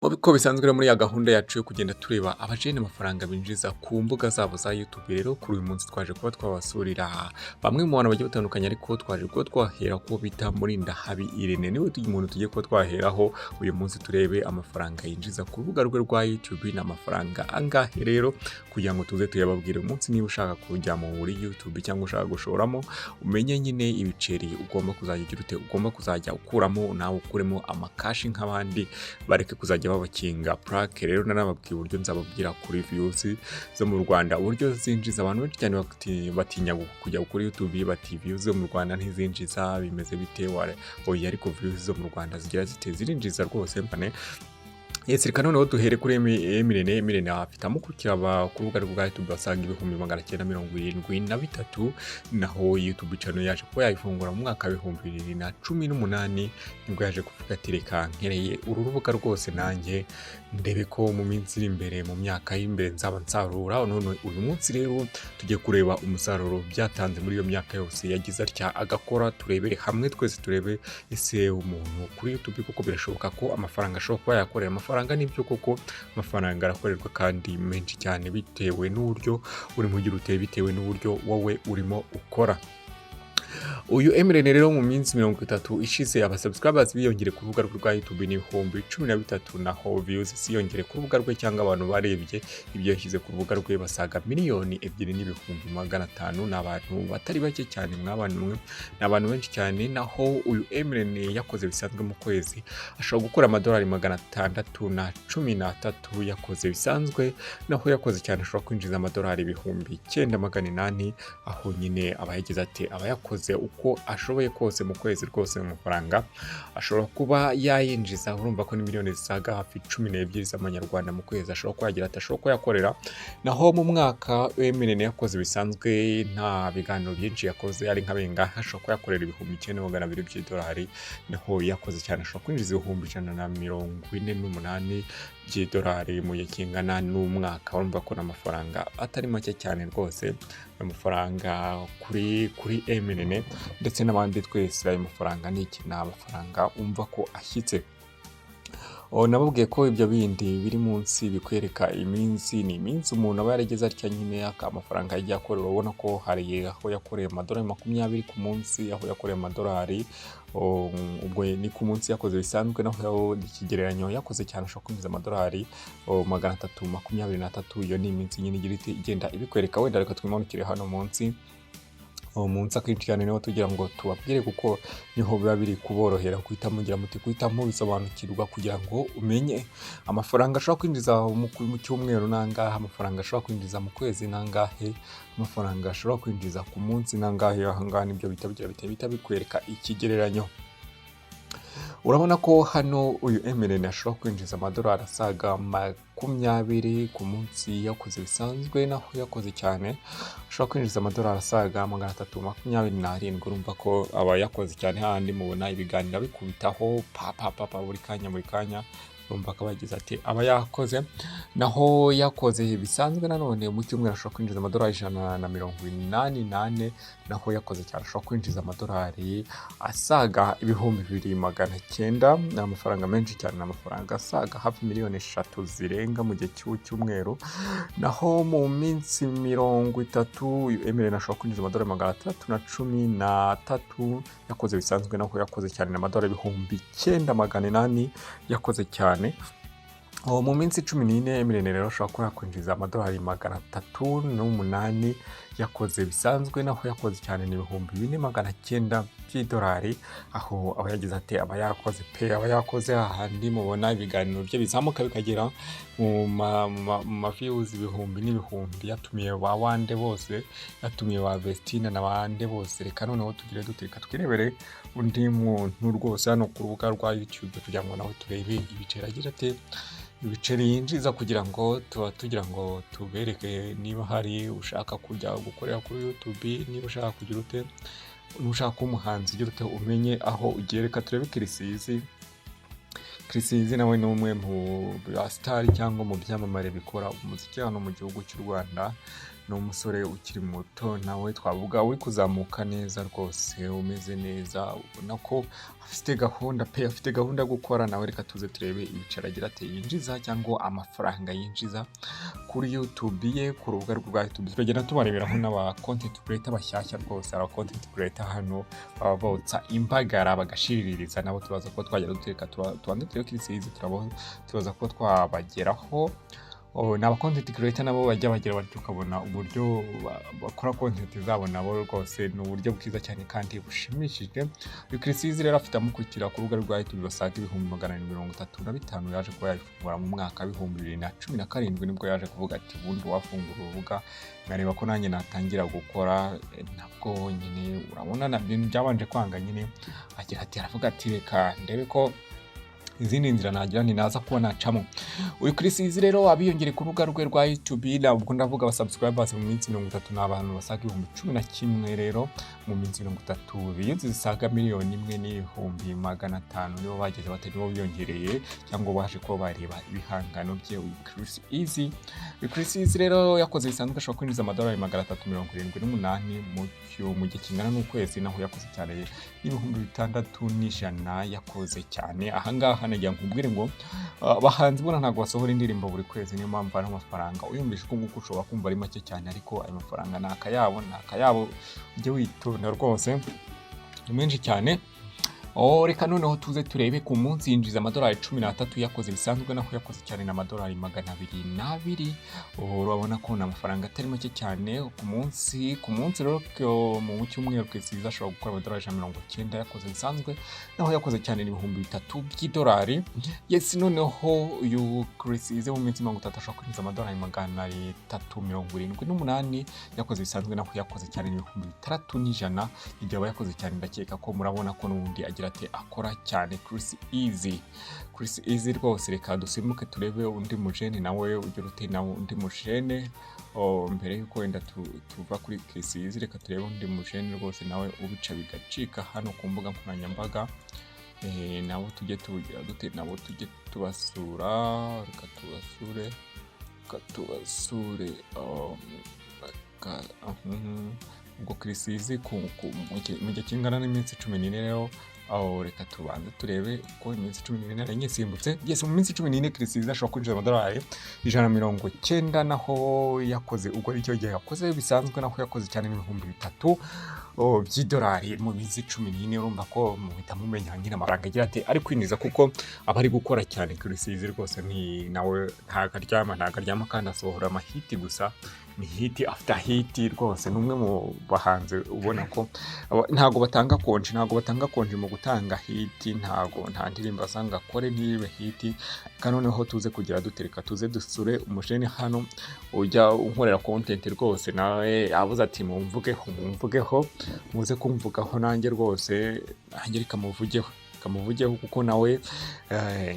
Uko bisanzwe rero, muri ya gahunda yacu yo kugenda tureba abajene amafaranga binjiza ku mbuga zabo za YouTube, rero kuri uyu munsi twaje kuba twabasurira bamwe mu bantu bagiye batandukanye, ariko twaje kuba twahera kubo bita Murindahabi Irene. Niwe umuntu tugiye kuba twaheraho uyu munsi, turebe amafaranga yinjiza ku rubuga rwe rwa YouTube ni amafaranga angahe rero, kugira ngo tuze tuyababwire umunsi. Niba ushaka kujya muri YouTube cyangwa ushaka gushoramo, umenye nyine ibiceri ugomba kuzajya ugira ute, ugomba kuzajya ukuramo, nawe ukuremo amakashi nk'abandi, bareke kuzajya babakinga purake. Rero nanababwiye uburyo nzababwira kuri views zo mu Rwanda uburyo zinjiza. Abantu benshi cyane batinya kujya kuri YouTube, bati views zo mu Rwanda ntizinjiza, bimeze bite? Oya, ariko views zo mu Rwanda zigira zite? Zirinjiza rwose mbane. Yes, reka noneho duhere kuri Emirene. Emirene afite amukurikira ku rubuga rwa YouTube basaga 973,000. Naho YouTube channel yaje kuba yayifungura mu mwaka wa 2018, nibwo yaje kuvuga ati reka nkereye uru rubuga rwose, nanjye ndebe ko mu minsi iri imbere, mu myaka y'imbere, nzaba nsarura. None uyu munsi rero tugiye kureba umusaruro byatanze muri iyo myaka yose yagize atya agakora. Turebere hamwe twese, turebe ese umuntu kuri YouTube koko birashoboka ko amafaranga ashobora kuba yakorera amafaranga? Nibyo koko, amafaranga arakorerwa kandi menshi cyane, bitewe n'uburyo urimo ugira uteye, bitewe n'uburyo wowe urimo ukora. Uyu Emirene rero, mu minsi 30 ishize, aba subscribers biyongere ku rubuga rwe rwa YouTube ni 13,000. Naho views ziyongere ku rubuga rwe, cyangwa abantu barebye ibyo yashyize ku rubuga rwe, basaga 2,500,000. Ni abantu batari bake cyane, mw'abantu mwe, ni abantu benshi cyane. Naho uyu Emirene yakoze bisanzwe, mu kwezi ashobora gukora amadolari 613 yakoze bisanzwe. Naho yakoze cyane ashobora kwinjiza amadolari 9,800. Aho nyine aba yagize ati aba yakoze uko ashoboye kose mu kwezi rwose, mu mafaranga ashobora kuba yayinjiza. Urumva ko ni miliyoni zisaga hafi 12 z'amanyarwanda mu kwezi ashobora kuba yagira ati ashobora kuba yakorera. Naho mu mwaka, Emirene yakoze bisanzwe, nta biganiro byinshi yakoze, ari nka bengahe, ashobora kuba yakorera 9,200 by'idolari. Naho yakoze cyane ashobora kwinjiza 148,000 by'idolari mu gihe kingana n'umwaka. Urumva ko n'amafaranga atari make cyane rwose, amafaranga kuri Emirene ndetse n'abandi twese. Ayo mafaranga ni iki? Ni amafaranga umva ko ashyitse. Oh, nababwiye ko ibyo bindi biri munsi bikwereka iminsi, ni iminsi umuntu aba yarageze atya nyine amafaranga yagiye akorera. Urabona ko hari aho yakoreye amadolari 20 ku munsi, aho yakoreye amadolari, oh, ubwo ni ku munsi yakoze bisanzwe. Naho ikigereranyo yakoze cyane ashobora kwinjiza amadolari, oh, 323. Iyo ni iminsi nyine igira iti igenda ibikwereka. Wenda reka twimanukire hano munsi. Uwo munsi akenshi cyane niho tugira ngo tubabwire, kuko niho biba biri kuborohera guhita mugira muti guhita mubisobanukirwa, kugira ngo umenye amafaranga ashobora kwinjiza mu cyumweru nangahe, amafaranga ashobora kwinjiza mu kwezi nangahe, amafaranga ashobora kwinjiza ku munsi nangahe. Aha ngaha nibyo bita bigira bite, bita bikwereka ikigereranyo. Urabona ko hano uyu Emirene ashobora kwinjiza amadolari asaga 20 ku munsi yakoze bisanzwe. Naho yakoze cyane ashobora kwinjiza amadolari asaga 327. Urumva ko aba yakoze cyane, hahandi mubona ibiganiro bikubitaho pa pa pa pa buri kanya buri kanya. Urumva ko aba yagize ati aba yakoze. Naho yakoze bisanzwe nanone, mu cyumweru ashobora kwinjiza amadolari 184. Naho yakoze cyane ashobora kwinjiza amadolari asaga 2,900. Ni amafaranga menshi cyane, ni amafaranga asaga hafi miliyoni 3 zirenga mu gihe cy'cyumweru. Naho mu minsi 30, Emirene ashobora kwinjiza amadolari 613 yakoze bisanzwe. Naho yakoze cyane ni amadolari 9,800 yakoze cyane. Uwo mu minsi 14, Emirene rero ashobora kuba yakwinjiza amadolari 308 yakoze bisanzwe. Naho yakoze cyane ni 4,900 by'idolari. Aho aba yagize ati aba yakoze pe, aba yakoze, hahandi mubona ibiganiro bye bizamuka bikagera mu ma views ibihumbi n'ibihumbi. Yatumiye ba wande bose, yatumiye ba Vestina na bande bose. Reka noneho tugire dute, reka twirebere undi muntu rwose hano ku rubuga rwa YouTube, kugira ngo nawe turebe ibiceri agira ate, ibiceri yinjiza, kugira ngo tuba tugira ngo tubereke niba hari ushaka kujya gukorera kuri YouTube, niba ushaka kugira ute, niba ushaka kuba umuhanzi, ugira ute, umenye aho ugiye. Reka turebe Chriss Eazy. Chriss Eazy nawe ni umwe mu ba star cyangwa mu byamamare bikora umuziki hano mu gihugu cy'u Rwanda. Ni umusore ukiri muto nawe twavuga uri kuzamuka neza rwose, umeze neza, ubona ko afite gahunda pe, afite gahunda yo gukora nawe. Reka tuze turebe ibiceri agira ati yinjiza cyangwa amafaranga yinjiza kuri YouTube ye, ku rubuga rwa YouTube. Turagenda tubareberaho n'aba content creator bashyashya rwose. Aba content creator hano baba botsa imbagara bagashiririza, nabo tubaza kuba twagera duteka tubanze turebe Chriss Eazy, turaza kuba twabageraho. Oh, ni aba content creator nabo bajya bagira batyo ukabona uburyo bakora content zabo nabo rwose ni uburyo bwiza cyane kandi bushimishije. Uyu Chriss Eazy rero afite amukurikira ku rubuga rwa YouTube basaga 735,000. Yaje kuba yabifungura mu mwaka wa 2017, nibwo yaje kuvuga ati ubundi wafungura urubuga nkareba ko nanjye natangira gukora. Nabwo nyine urabona na ibintu byabanje kwanga nyine, agira ati aravuga ati reka ndebe ko izindi nzira nagira naza kuba nacamo. Uyu Chriss Eazy rero abiyongere ku rubuga rwe rwa YouTube, ntabwo ndavuga aba subscribers, mu minsi 30 ni abantu basaga 11,000. Rero mu minsi 30 views zisaga 1,500,000 nibo bageze batari nibo biyongereye cyangwa baje kuba bareba ibihangano bye. Uyu Chriss Eazy, uyu Chriss Eazy rero yakoze bisanzwe ashobora kwinjiza amadolari 378 mu gihe kingana n'ukwezi, naho yakoze cyane n'6,100 yakoze cyane. Ahangaha nagira nkubwire ngo abahanzi bona ntabwo basohora indirimbo buri kwezi, niyo mpamvu ari amafaranga uyumvishe uko nguko ushobora kumva ari make cyane, ariko ayo mafaranga ni akayabo, ni akayabo, ujye witonda rwose, ni menshi cyane. Oh, reka noneho tuze turebe ku munsi yinjiza amadolari 13 yakoze bisanzwe, naho yakoze cyane ni amadolari 202. Oh, urabona ko ni amafaranga atari make cyane ku munsi. Ku munsi rero mu cyumweru Chriss Eazy ashobora gukora amadolari 190 yakoze bisanzwe, naho yakoze cyane ni 3000 by'idolari. Yes, noneho uyu Chriss Eazy mu minsi 30 ashobora kwinjiza amadolari 378 yakoze bisanzwe, naho yakoze cyane ni 6,100. Igihe aba yakoze cyane, ndakeka ko murabona ko n'ubundi agira ati akora cyane Chriss Eazy. Chriss Eazy rwose, reka dusimbuke turebe undi mujene nawe ugira ute, nawe undi mujene. Oh, mbere yuko wenda tuva kuri Chriss Eazy, reka turebe undi mujene rwose nawe ubica bigacika hano ku mbuga nkoranyambaga. Nabo tujye tugira dute, nabo tujye tubasura, reka tubasure, reka tubasure. Ubwo Chriss Eazy mu gihe kingana n'iminsi 14 rero, aho reka tubanze turebe ko iminsi 14 nari nyisimbutse. Yes, mu minsi 14 Chriss Eazy ashobora kwinjiza amadolari 190, naho yakoze ubwo icyo gihe yakoze bisanzwe, naho yakoze cyane n'3000, oh, by'idolari mu minsi 14. Urumva ko muhita mumenya nyine amafaranga agira ati ari kwinjiza, kuko aba ari gukora cyane. Chriss Eazy rwose ni nawe ntago aryama, ntago aryama, kandi asohora amahiti gusa, ni hit after hit rwose. Ni umwe mu bahanzi ubona ko ntago batanga konji, ntago batanga konji mu gutanga hit, ntago nta ndirimbo asanga akore ntibe hit. Kandi noneho tuze kugira dutereka tuze dusure umujene hano ujya unkorera content rwose, nawe avuze ati mumvugeho, mumvugeho, muze kumvugaho nanjye rwose, nanjye reka muvugeho, kamuvugeho, kuko nawe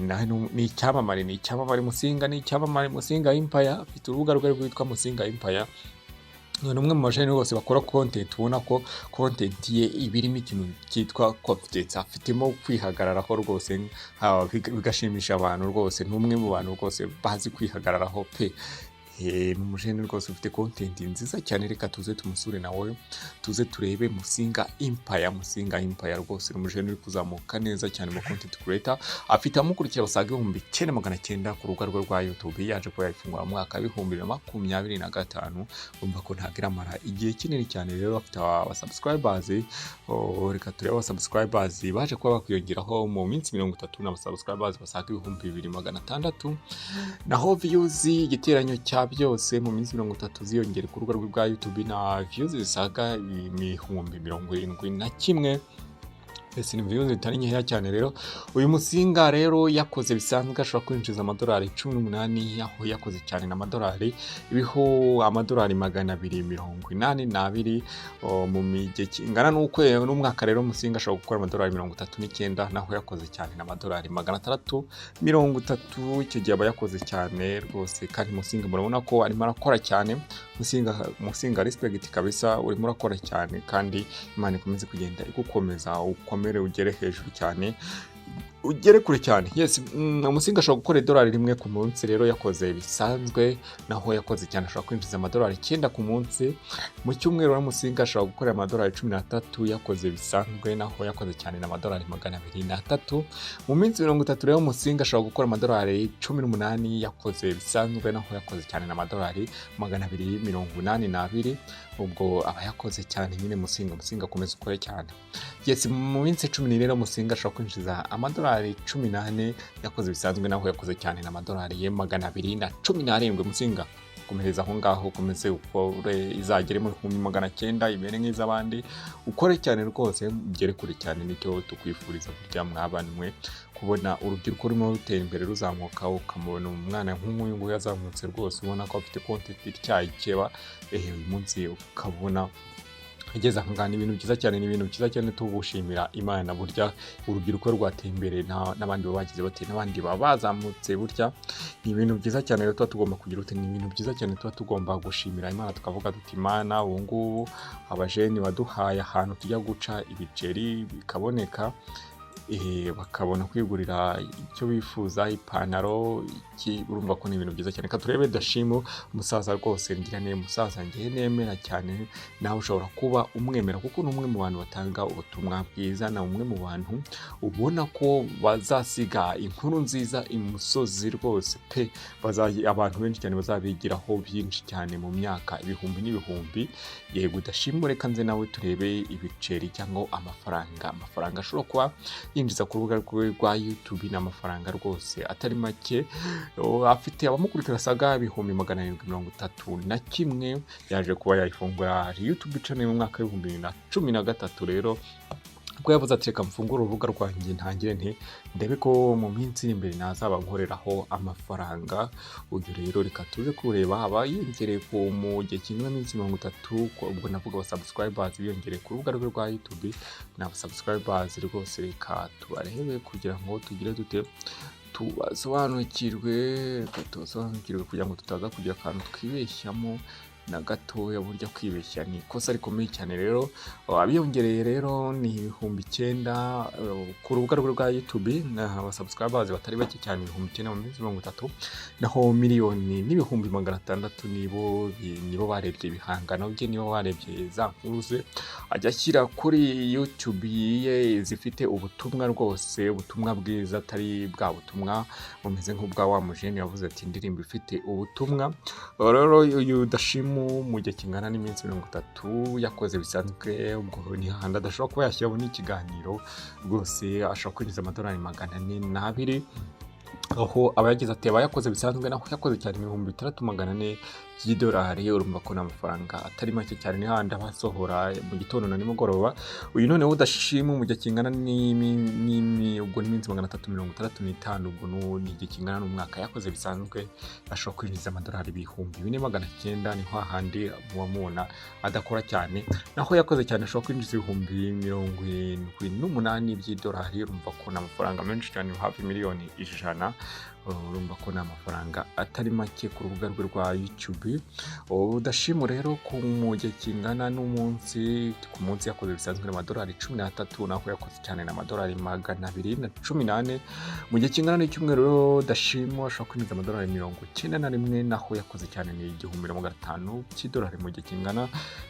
nawe ni icyamamare, ni icyamamare Musinga, ni icyamamare Musinga Empire. Afite urubuga rwe rwitwa Musinga Empire. Ni umwe mu bajene bose bakora content, ubona ko content ye iba irimo ikintu cyitwa confidence, afitemo kwihagararaho rwose, bigashimisha abantu rwose. Ni umwe mu bantu rwose bazi kwihagararaho pe. Ni umujene rwose ufite content nziza cyane. Reka tuze tumusure nawe, tuze turebe Musinga Empire. Musinga Empire rwose ni umujene uri kuzamuka neza cyane mu content creator. Afite abamukurikira basaga 9,900 ku rubuga rwe rwa YouTube. Yaje kuba yayifungura mu mwaka wa 2025, urumva ko ntabwo iramara igihe kinini cyane. Rero afite aba subscribers, oh, reka turebe aba subscribers baje kuba bakwiyongeraho mu minsi 30, n'aba subscribers basaga 2600. Naho views, igiteranyo cya byose mu minsi 30 ziyongera ku rubuga rwe rwa YouTube, na views zisaga 71,000. Ese ni views zitari nkeya cyane. Rero uyu Musinga rero yakoze bisanzwe ashobora kwinjiza amadolari 18, aho yakoze cyane n'amadolari ibiho amadolari 282, oh, mu gihe kingana n'ukwezi n'umwaka. Rero Musinga ashobora gukora amadolari 39, naho yakoze cyane n'amadolari 630. Icyo gihe aba yakoze cyane rwose. Kandi Musinga murabona ko arimo arakora cyane. Musinga, Musinga, respect kabisa, urimo urakora cyane kandi Imana ikomeze kugenda igukomeza, ukomere ugere hejuru cyane. Ugere kure cyane. Yes, Musinga ashobora gukora idolari 1 ku munsi rero yakoze bisanzwe, naho yakoze cyane ashobora kwinjiza amadolari 9 ku munsi. Mu cyumweru rero Musinga ashobora gukorera amadolari 13 yakoze bisanzwe, naho yakoze cyane ni amadolari 203. Mu minsi 30 rero Musinga ashobora gukora amadolari 18 yakoze bisanzwe, naho yakoze cyane ni amadolari 282. Ubwo aba yakoze cyane nyine Musinga. Musinga akomeza ukore cyane. Yes, mu minsi 14 rero Musinga ashobora kwinjiza amadolari 14 yakoze bisanzwe, naho yakoze cyane ni amadolari ye 217. Musinga, komereza aho ngaho, ukomeze ukore, izagere mu 900,000, imere nk'iz'abandi. Ukore cyane rwose, ugere kure cyane, nicyo tukwifuriza. Burya mwabana mwe, kubona urubyiruko rurimo rutera imbere, ruzamuka, ukamubona umwana nk'uyu nguyu yazamutse rwose, ubona ko afite content ityaye ikeba, uyu munsi ukabona igeze aha ngaha, ni ibintu byiza cyane, ni ibintu byiza cyane tugushimira Imana. Burya urubyiruko rwateye imbere n'abandi baba bagize bate, n'abandi baba bazamutse, burya ni ibintu byiza cyane. Rero tuba tugomba kugira ute? Ni ibintu byiza cyane tuba tugomba gushimira Imana, tukavuga tuti: "Imana, ubu ngubu abajeni baduhaye ahantu tujya guca ibiceri bikaboneka, bakabona kwigurira icyo bifuza, ipantaro iki." Urumva ko ni ibintu byiza cyane. Reka turebe Dashimu, umusaza rwose ngira ne musaza ngiye nemera cyane. Nawe ushobora kuba umwemera kuko ni umwe mu bantu batanga ubutumwa bwiza, ni umwe mu bantu ubona ko bazasiga inkuru nziza imusozi rwose pe. Abantu benshi cyane bazabigiraho byinshi cyane mu myaka ibihumbi n'ibihumbi. Yego, Dashimu, reka nze nawe turebe ibiceri cyangwa amafaranga ashobora kuba yinjiza ku rubuga rwe rwa YouTube. Ni amafaranga rwose atari make. Afite abamukurikira asaga 731,000. Yaje kuba yayifungura YouTube channel mu mwaka wa 2013. Rero ubwo yavuze ati: "Reka mfungure urubuga rwanjye, ntangire nti ndebe ko mu minsi iri imbere nazaba nkoreraho amafaranga." Uyu rero reka tuze kureba aba yiyongereye ku mu gihe kingana n'iminsi 30. Ubwo navuga aba subscribers biyongereye ku rubuga rwe rwa YouTube, ni aba subscribers rwose. Reka tubarebe kugira ngo tugire dute, tubasobanukirwe. Reka tubasobanukirwe kugira ngo tutaza kugira akantu twibeshyamo na gatoya. Burya kwibeshya ni ikosa rikomeye cyane. Rero abiyongereye rero ni 9000 ku rubuga rwe rwa YouTube, ni aba subscribers batari bake cyane, 9000 mu minsi 30. Naho 1,600,000 nibo barebye ibihangano bye, nibo barebye za nkuru ze ajya ashyira kuri YouTube ye zifite ubutumwa rwose, ubutumwa bwiza, atari bwa butumwa bumeze nk'ubwa wa mujene yavuze ati indirimbo ifite ubutumwa. Rero uyu Dashimu, mu gihe kingana n'iminsi 30 yakoze bisanzwe, ubwo ni hahandi adashobora kuba yashyiraho n'ikiganiro rwose, ashobora kwinjiza amadolari 402. Aho aba yagize ati aba yakoze bisanzwe, naho yakoze cyane 6400 by'idolari. Urumva ko ni amafaranga atari make cyane, ni hahandi aba asohora mu gitondo na nimugoroba. Uyu noneho Udashima, mu gihe kingana ubwo n'iminsi 365, ubwo ni igihe kingana n'umwaka yakoze bisanzwe, ashobora kwinjiza amadolari 4900. Ni hahandi muba mubona adakora cyane. Naho yakoze cyane ashobora kwinjiza 78,000 by'idolari. Urumva ko ni amafaranga menshi cyane, hafi miliyoni 100. Urumva ko ni amafaranga atari make ku rubuga rwe rwa YouTube. Udashimu rero ku mu gihe kingana n'umunsi, ku munsi yakoze bisanzwe amadolari 13, naho yakoze cyane ni amadolari 214. Mu gihe kingana n'icyumweru rero Dashimu ashobora kwinjiza amadolari 91, naho yakoze cyane ni 1500 cy'idolari mu gihe kingana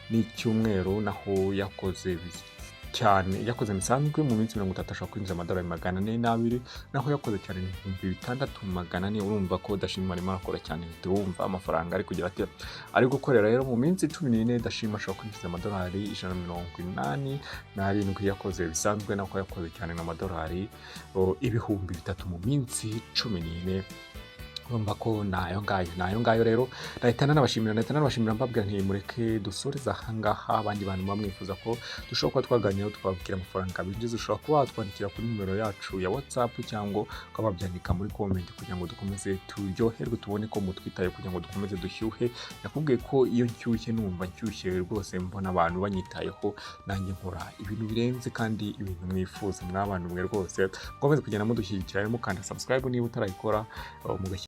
n'icyumweru. Naho yakoze cyane, yakoze bisanzwe mu minsi 30, ashobora kwinjiza amadolari 402, naho yakoze cyane 6400. Urumva ko Dashima arimo arakora cyane, uhita wumva amafaranga ari kugira ati ari gukorera. Rero mu minsi 14 Dashima ashobora kwinjiza amadolari 187 yakoze bisanzwe, naho yakoze cyane n'amadolari 3000 mu minsi 14. Urumva ko nayo ngayo, nayo ngayo. Rero nahita nanabashimira, mbabwira nti mureke dusoreze aha ngaha. Abandi bantu muba mwifuza ko dushobora kuba twaganiraho, tukababwira amafaranga binjiza, ushobora kuba watwandikira kuri nimero yacu ya WhatsApp cyangwa ukaba wabyandika muri comment kugira ngo dukomeze turyoherwe, tubone ko mutwitaye, kugira ngo dukomeze dushyuhe. Nakubwiye ko iyo nshyushye numva nshyushye rwose, mbona abantu banyitayeho, nanjye nkora ibintu birenze kandi ibintu mwifuza. Mw'abantu mwe rwose, mukomeze kugenda mudushyigikira, mukanda subscribe niba utarayikora, mugashyira